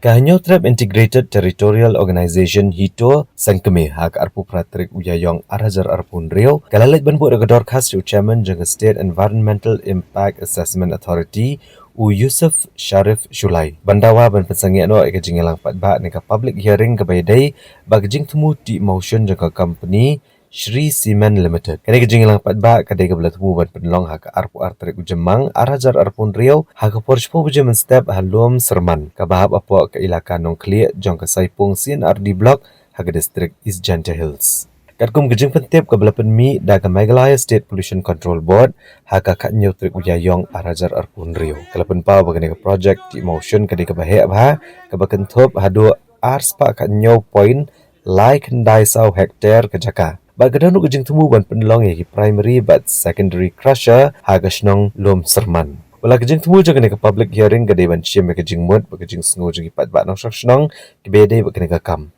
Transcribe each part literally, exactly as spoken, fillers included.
Ka Hynñiewtrep Integrated Territorial Organization HITO, seng kmie, ha ka arphew phra tarik u Ïaïong ar hajar arphew hynriew, ka la leit ban buh da ka dorkhas sha u chairman jong ka State Environmental Impact Assessment Authority, u Yusuf Sharif Shullai, ban dawa ban pynsangeh noh ïa ka jingïalang paidbah ne ka public hearing kaba ïadei bad ka jingthmu tih motion jong ka company Shree Cement Limited. Kane ka jingïalang paidbah ka dei kaba la thmu ban pynlong ha ka arphew ar tarik u Jymmang ar hajar arphew hynriew, ha ka por shiphew baje mynstep ha Lum Syrman, kaba hap hapoh ka ilaka Nongkhlieh jong ka Saipung C and RD Block, ha ka distrik East Jaintia Hills. Katkum ka jingpyntip kaba la pynmih da ka Meghalaya State Pollution Control Board, ha ka khathynñiew tarik u Ïaïong ar hajar arphew hynriew, ka la pynpaw ba kane ka projek tih motion ka dei kaba heh bha, kaba kynthup haduh ar spah khathynñiew point lai khyndai saw hektar ka jaka. Bad ka don ruh ka jingthmu ban pynlong ïa ki primary bad secondary crusher ha ka shnong Lum Syrman. Wat la ka jingthmu jong kane ka public hearing ka dei ban shim ïa ka jingmut bad ka jingsngew jong ki paidbah nongshong shnong kiba ïadei bad kane ka kam.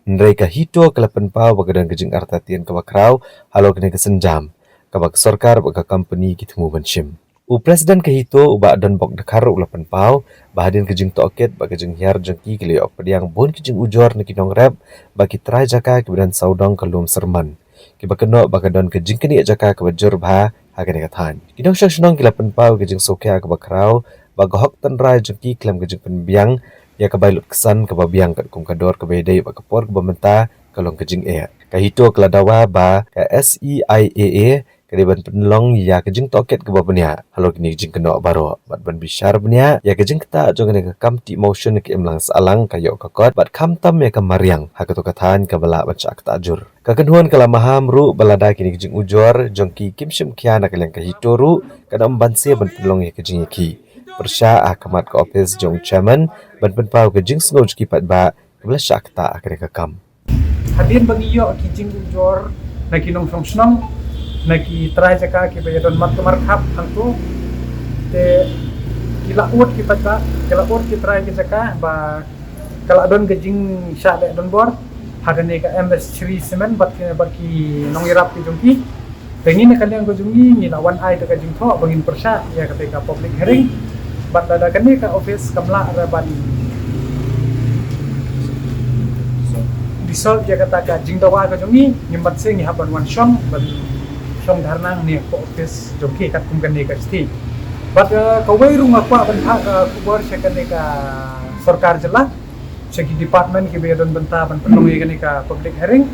Hynrei ka HITO ka la pynpaw ba ka don ka jingartatien kaba khraw halor kane ka sienjam, kaba ka sorkar bad ka company ki thmu ban shim. U President ka HITO, u Bah Donbok Dkhar, u la pynpaw ba hadien ka jingtohkit bad ka jinghiar jong ki, ki la ïoh pdiang bun ki jingujor na ki nongrep bad ki trai jaka kiba don sawdong ka Lum Syrman, kiba kynnoh ba ka don ka jingknieh jaka kaba jur bha ha kane ka thaiñ. Ki nongshong shnong ki la pynpaw ka jingsngewkhia kaba khraw ba ka hok tynrai jong ki khlem ka jingpynbiang ïa ka bai lutksan kaba biang katkum ka dor kaba ïadei bad ka por kaba mynta ka long ka jingeh. Ka HITO ka la dawa ba ka SEIAA ka dei ban pynlong ïa ka jingtohkit kaba bniah halor kine ki jingkynnoh baroh, bad ban bishar bniah ïa ka jingktah jong kane ka kam tih motion ka imlang sahlang ka ïoh ka kot, bad khamtam ïa ka mariang ha kato ka thaiñ kaba lah ban shah ktah jur. Ka kynhun ka la maham ruh ba lada kine ki jingujor jong ki kim shim khia na ka liang ka HITO ruh, kan ym banse ban pynlong ïa ka jingïakhih pyrshah ha khmat ka ophis jong u chairman ban pynpaw ka jingsngew jong ki paidbah kaba la shah ktah ha kane ka kam. Hadien ba ngi ïoh ki jingujor na ki nongshong shnong, na ki trai jaka kiba ïadon markhap hangto, te ki la ud ki paidbah, ki la ud ki trai ki jaka ba ka la don ka jingshah leh donbor ha kane ka M S Shree Cement bad ki, bad ki nongïarap ki jong ki. Te ngi na ka liang ka jong ngi, ngi la wan ai da ka jingthoh ba ngin pyrshah ïa kata ka public hearing. Bad lada kane ka office kam lah re ban dissolve ïa kata ka jingdawa ka jong ngi, ngim banse, ngi hap ban wan shong, ban shong dharna hangne ha office jong ki katkum kane ka shithi. Bad, eh, kawei ruh nga kwah ban phah ka khubor sha kane ka sorkar jylla, sha ki department kiba ïadon bynta ban pynlong ïa kane ka public hearing.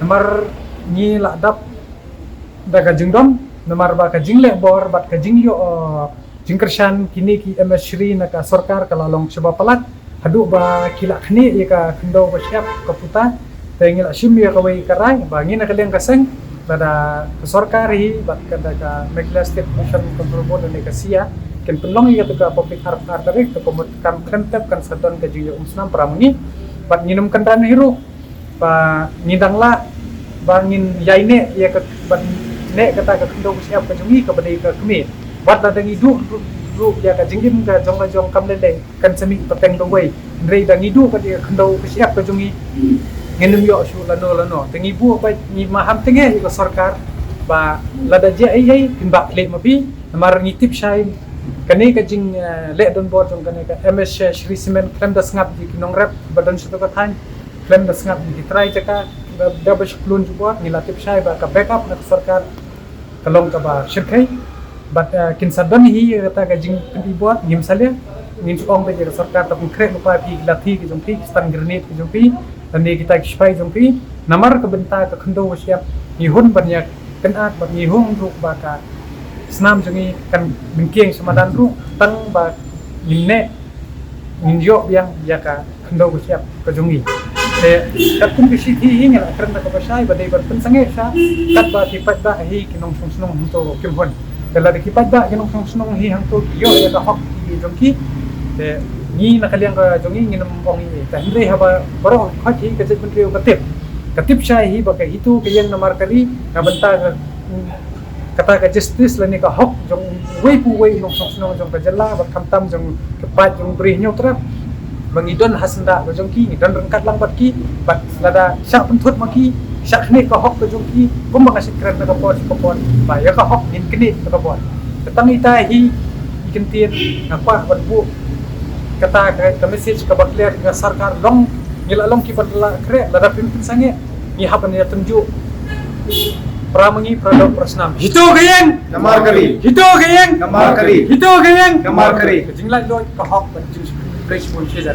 Namar ngi la dap da ka jingdom, namar ba ka jingleh bor bad ka jingïoh, eh, jingkyrshan kine ki M S Shree na ka sorkar ka la long shibun palat, haduh ba ki la khnieh ïa ka khyndew ba shyiap ka puta. Te ngi la shim ïa kawei ka rai ba ngi na ka liang ka seng, lada ka sorkar hi bad ka, da ka Meghalaya State Pollution Control Board ne ka SEIA kin pynlong ïa kata ka public hearing ha ka tarik, te ka mut kan khlem tep kan sa don ka jingïoh umsnam para ma ngi. Bad ngin ym kynran hi ruh ba ngi dang lah ba ngin ïai neh ïa ka, ban neh kata ka khyndew ka shyiap ka jong ngi kaba dei ka kmie. Bad lada ngi duh, duh, duh ïa ka jingim ka jong ka jong kam lei lei, kan sa mih pateng da wei. Hynrei da ngi duh ka dei ka khyndew ka shyiap ka jong ngi, ngin ym ïoh shuh lano lano. Te ngi buh ba ngi maham tyngai ïa ka sorkar ba lada jia ei ei kin bah khlieh ma phi. Namar ngi tip shai kane ka jing, eh, leh donbor jong kane ka M S Shree Cement khlem da sngap ïa ki nongrep ba don sha kato ka thaiñ, khlem da sngap ïa ki trai jaka, da, da ba shlun jubor, ngi la tip shai ba ka backup na ka sorkar ka long kaba shyrkhei. Bad, eh, kin sa don hi ïa kata ka jingpynibor, ngim salia, ngin shu ong ba ïa ka sorkar ta pynkhreh lypa phi ki lathi ki jong phi, ki stun grenade ki jong phi, lane kita ki shipai jong phi, namar ka bynta ka khyndew ka shyiap, ngi hun ban ïa kynad bad ngi hun ruh ba ka snam jong ngi kan myngkieng sha madan ruh, tang ba ngin neh, ngin ïoh biang ïa ka khyndew ka shyiap ka jong ngi. Te katkum ka shithi hi ngi la kren da kaba shai ba dei ban pynsangeh sha katba ki paidbah hi ki nongshong shnong hangto kim hun. Te lada ki paidbah ki nongshong shnong hi hangto ki ïoh ïa ka hok ki jong ki, te ngi na ka liang ka jong ngi ngin ym ong ei ei. Te hynrei haba baroh khoit hi ka jaitbynriew ka tip, ka tip shai hi ba ka HITO ka ïeng na mar ka ri na bynta ka kata ka justice lane ka hok jong uwei pa uwei u nongshong shnong jong ka jylla bad khamtam jong ka paid jong Bri Hynñiewtrep. Ba ngi don ha syndah ka jong ki, ngi don ryngkat lang bad ki, bad lada shah pynthut ma ki, shah khnieh ka hok ka jong ki, kumba nga shu kren na ka por sha ka por, ba ïa ka hok ngin khnieh na ka por. Te tang ita hi i kyntien nga kwah ban buh Kata ka, ka message kaba clear ka sorkar long, ngi la long kiba la kre, lada pynpin sangeh ngi hap ban ïa tynjuh. Para ma ngi, para doh para snam. Hito ka ïeng. Ka Markari. Hito ka ïeng. Ka Markari. Hito ka ïeng. Ka Markari. Ka jinglaitluid ka hok bad jingsheptieng bun shisha.